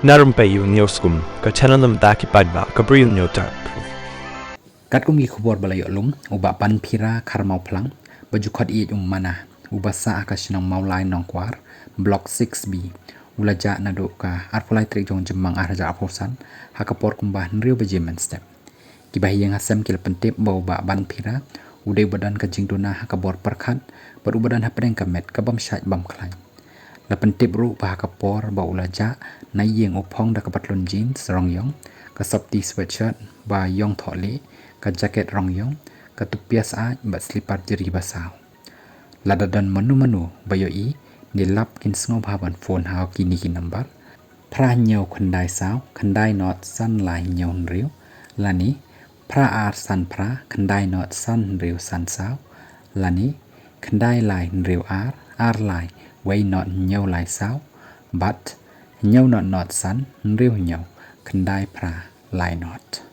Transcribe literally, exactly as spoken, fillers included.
Na rympei ïa u News Kum, ka channel na bynta ki paidbah ka Bri u Hynñiewtrep. Katkum ki khubor ba la ïoh lum, u Bah Banphira Kharmawphlang, ba ju khot ïa u Mana, uba sah ha ka shnong Mawlai Nongkwar, Block six B, u la jah naduh ka arphew lai tarik jong Jymmang ar hajar arphew san, ha ka por kumba hynriew baje mynstep. Ki bahaïing ha sem ki la pyntip ba u Bah Banphira u dei uba don ka jingduna ha ka bor pyrkhat bad uba don hapdeng ka met ka bym shait bym khlaiñ. La pyntip ruh ba ha ka por ba u la jah na ïing u phong da ka patlun jeans rong ïong, ka sopti sweatshirt ba ïong thohlieh, ka jaket rong ïong, ka tupia syaid bad slipar jri ba saw. Lada don mano mano ba ïohi ne lap, kin sngewbha ban phone ha kine ki nambar: phra hynñiew khyndai saw khyndai not san lai hynñiew hynriew, lane phra ar san phra khyndai not san hynriew san saw, lane khyndai lai hynriew ar ar lai wei not hynñiew lai saw, bad hynñiew not not san hynriew hynñiew khyndai phra lai not.